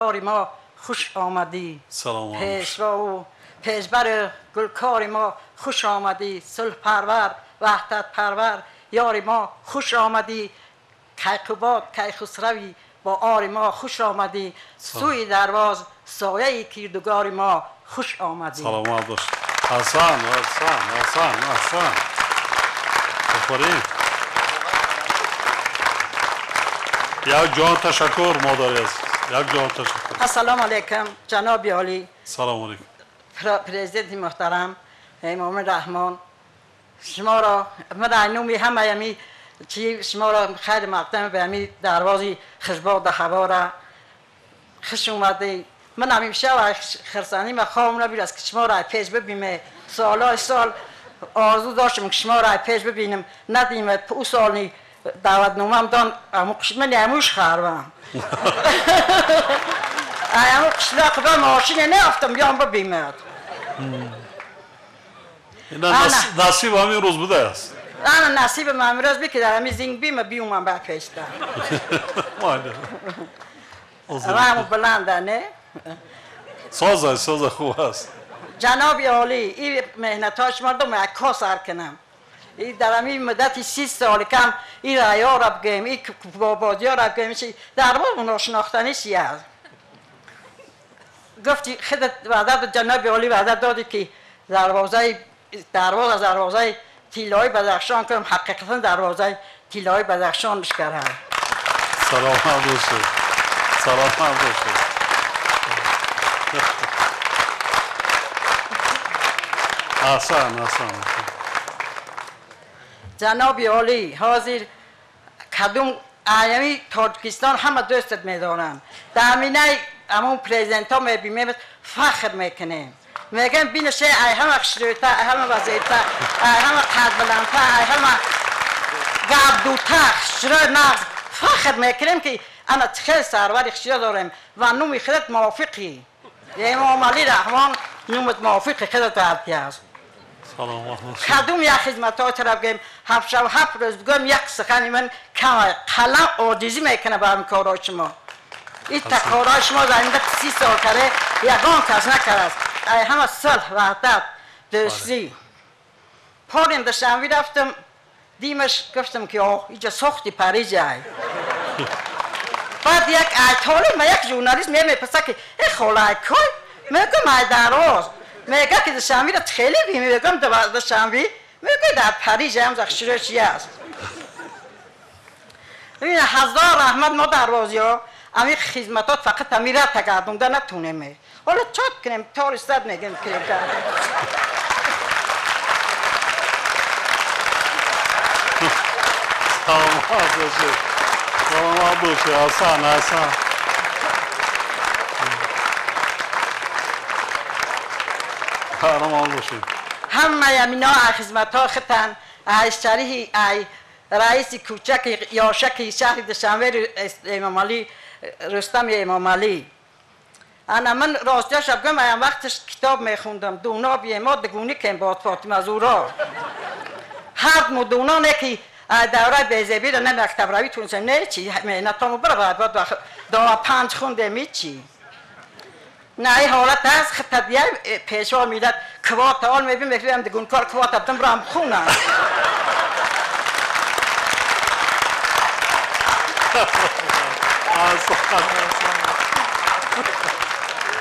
ما خوش آمدی. سلام. پیشوا و پیشبر گلکار ما خوش آمدی. صلح پرور، وحدت پرور، یار ما خوش آمدی. کیقباد کیخسروی با آر ما خوش آمدی. سوی درواز سایه کردگار ما خوش آمدی. سلامت باش. احسن احسن احسن احسن. آفرین. یک جان تشکر مادر عزیز. یک جان تشکر. السلام علیکم جناب عالی. سلام علیکم. پرزیدنت محترم امام رحمان، شما را من در نومی همه یمی چی شما را خیر مقدم به همی دروازی خشباد هوا را خوش اومدی. من همیشه خرسانی ما خواهم نبیر است که شما را پیش ببینم. سالهای سال آرزو داشتم که شما را پیش ببینم، ندیم. او سال دعوتنامه دان من اموش خربم امو قشلاق به ماشین نیافتم بیام ببینم. نصیب همین روز بوده است. انا نصیب من همین روز بی که در همین زنگ بیم بیومم به پیشتم. رحم بلنده نه؟ سازه سازه خوب است. جناب عالی، این مهنت ها شما دو عکاس سر کنم. این در همین مدت 30 سال کم این رعیا را بگیم، این بابادی ها را بگیم، در واقع ناشناختنی چی است؟ گفتی خودت وعده جناب عالی وعده دادی که دروازه دروازه دروازه طلای بدخشان کنم. حقیقتا دروازه طلای بدخشان میشکرم. سلامت باشید. سلامت باشید. احسن احسن. جناب عالی، حاضر کدوم ایامی تاجیکستان همه دوستت میدارن. در همینه همون پرزیدنت ها میبینیم فخر میکنیم. میگم بینشه ای همه خشرویته، ای همه وزیرته، ای همه قد بلندته، ای همه گردوته، خشروی مغز. فخر میکنیم که انا خیلی سرور خشرو داریم و نومی خودت موافقی. امام علی رحمان نومت موافقی خودت هرتی است. کدوم یک خدمت های طرف گیم هفت شب هفت روز بگم یک سخنی من کم قلم عاجزی میکنه به همین کارهای شما. این تکارهای شما در این 30 سال کرده یگان کس نکرده است. همه صلح وحدت دوستی. پاریم دوشنبه رفتم دیمش گفتم که آه اینجا ساختی پریز ای. بعد یک ایتالی ما یک ژورنالیست میپرسه که ای خاله ای کی؟ میگم ای دراز. میگه که دوشنبه را خیلی بیم. میگم دوشنبه؟ میگه در پریز هم زخشیره چی است. ببین هزار رحمت ما دروازی ها همین خدمتات فقط همین را تگردونده نتونیم. حالا چاک کنیم تا رسد میگیم که سلامت باشید. سلامت باشید. احسن احسن. سلامت باشید. همه همینا خدمت ها ختن از شریح ای رئیس کوچک یاشک شهر دوشنبه امام علی رستم امام علی. انا من راستیش بگم ایم وقتش کتاب میخوندم دونا بیم ما دگونی کن با فاطمه زورا هر مدونا نه که دوره بیزبی را نه مکتب روی تونستم نه چی مهنتامو برو بعد دا 5 خوندم چی نه این حالت هست خطت دیگه پیشوا میلاد کوات آل میبیم میگم دگون کار کوات بدم برام خونم.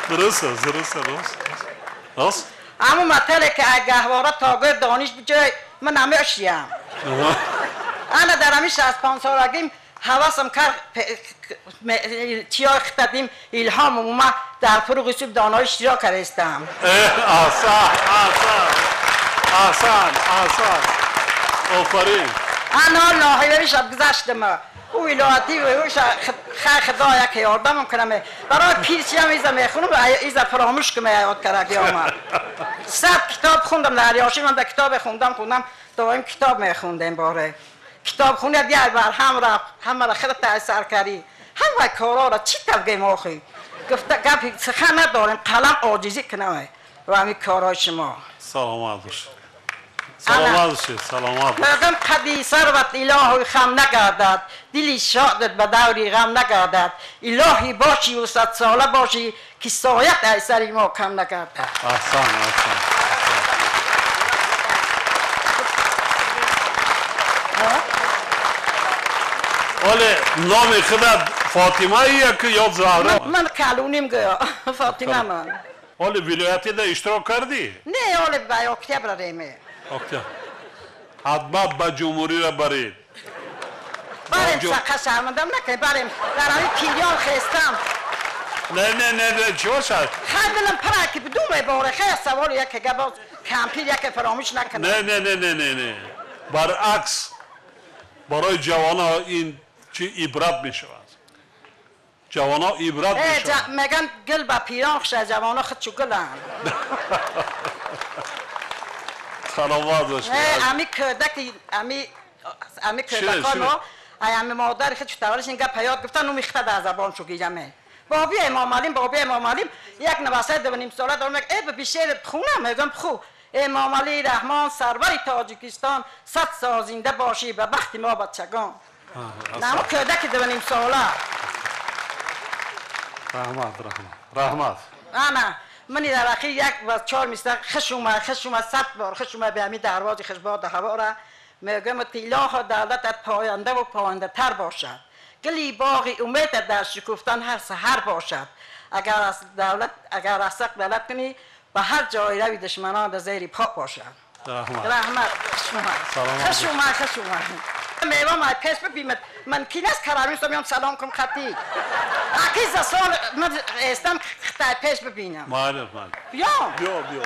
درست است درست است راست. اما مطلع که گهواره تاگر دانش بجای من همه اشیم. انا در همین 65 سالگیم حواسم کرد چیا اختدیم الهام اومد در فروغ صبح دانایش اشتراک کردم. احسن احسن احسن احسن. آفرین. انا لاهیوی شب گذشتم او ولایتی و او خیر خدا یک یاردم کنم برای پیرچی هم ایزا میخونم ایزا فراموش کنم یاد کرد آمد. 100 کتاب خوندم در یاشی من در کتاب خوندم دائم کتاب میخوندم باره کتاب خونه دیگر بر هم رفت همه را خودت اثر کردی همه کارا را چی تبگیم آخی گفته گپ سخن نداریم قلم عاجزی کنم و همین کارهای شما. سلامت باشید. Саломат бошед, саломат. Мегӯям қади сарват илоҳи хам нагардад, дили шодат ба даври ғам нагардад. Илоҳӣ бошиву садсола бошӣ, ки соят аз сари мо кам нагардад. Аҳсан, аҳсан. Оле номи худат Фотима ё ё Заҳро? Ман калоним гӯё Фотима ман. Оле вилоятида иштирок кардӣ? Не, оле ба октябр реме. Октябр. Ҳатман ба ҷумҳуриро баред. Барем, сақа шармандам накунед, барем. Дар ҳамин пирён хестам. Не, не, не, не, чӣ бошад? Хай дилам пара ки ду мебора, хай савол яке гап боз кампир яке фаромӯш накунад. Не, не, не, не, не, не. Баръакс барои ҷавонҳо ин чӣ ибрат мешавад. Ҷавонҳо ибрат мешавад. Мегӯянд гул ба пирон хуш аст, ҷавонҳо худчу гуланд. Саломат бошед. Ами кӯдаки ами кӯдакон мо ай ами модари худ чу таваллуд ин гап ҳаёт гуфтан, ну мехта дар забон чу гираме. Боби Эмомалим, боби Эмомалим, як навасаи дувним сола дорам, э биби шеър хунам, мегӯям ху. Эмомалӣ Раҳмон, сарвари Тоҷикистон, 100 сол зинда бошӣ ба бахти мо бачагон. Намо кӯдаки дувним сола. Раҳмат, раҳмат, раҳмат. Ана мани дар ахир як ва чор мисра хуш омад, хуш омад, 100 бор хуш омад ба ҳамин дарвози хушбоду ҳавора. Мегӯям ки илоҳо давлатат пояндаву пояндатар бошад, гули боғи умедат дар шукуфтан ҳар саҳар бошад. Агар аз давлат, агар аз ҳақ давлат кунӣ, ба ҳар ҷой рави душманон дар зери по бошад. Раҳмат. Раҳмат. Хуш омад. Саломат. Хуш омад, хуш омад. Мева май пеш бибимад. Ман кин аст карамин меям салом кун хати. Аки за сол ман эстам хитай пеш бибинам. Майли, майли. Биё. Биё, биё.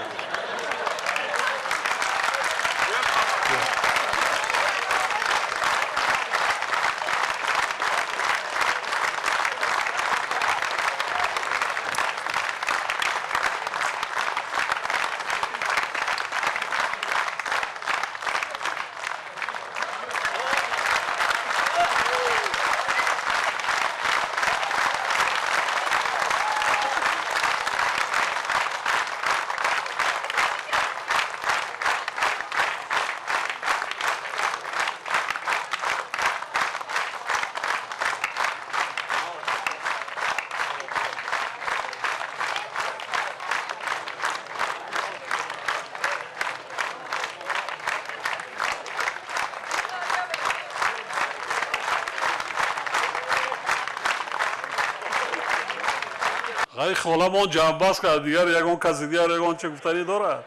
Ғайр холамон ҷамъбаст кард, дигар ягон каси дигар ягон чӣ гуфтанӣ дорад?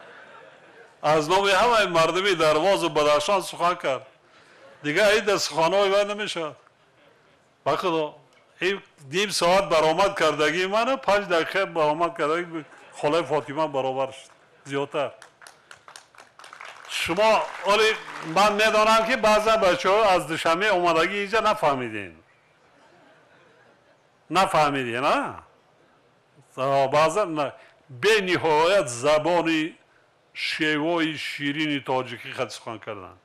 Аз номи ҳамаи мардуми Дарвозу Бадахшон сухан кард. Дигар ин дар суханҳои вай намешавад. Ба худо ин ним соат баромад кардагии мана 5 дақиқа баромад кардагии холаи Фотима баробар шуд, зиёдтар. Шумо оли ман медонам ки баъзан бачаҳо аз Душанбе омадагӣ инҷа нафаҳмидин, нафаҳмидин, а баъзан бениҳоят забони шевои ширини тоҷикӣ хат сухан карданд.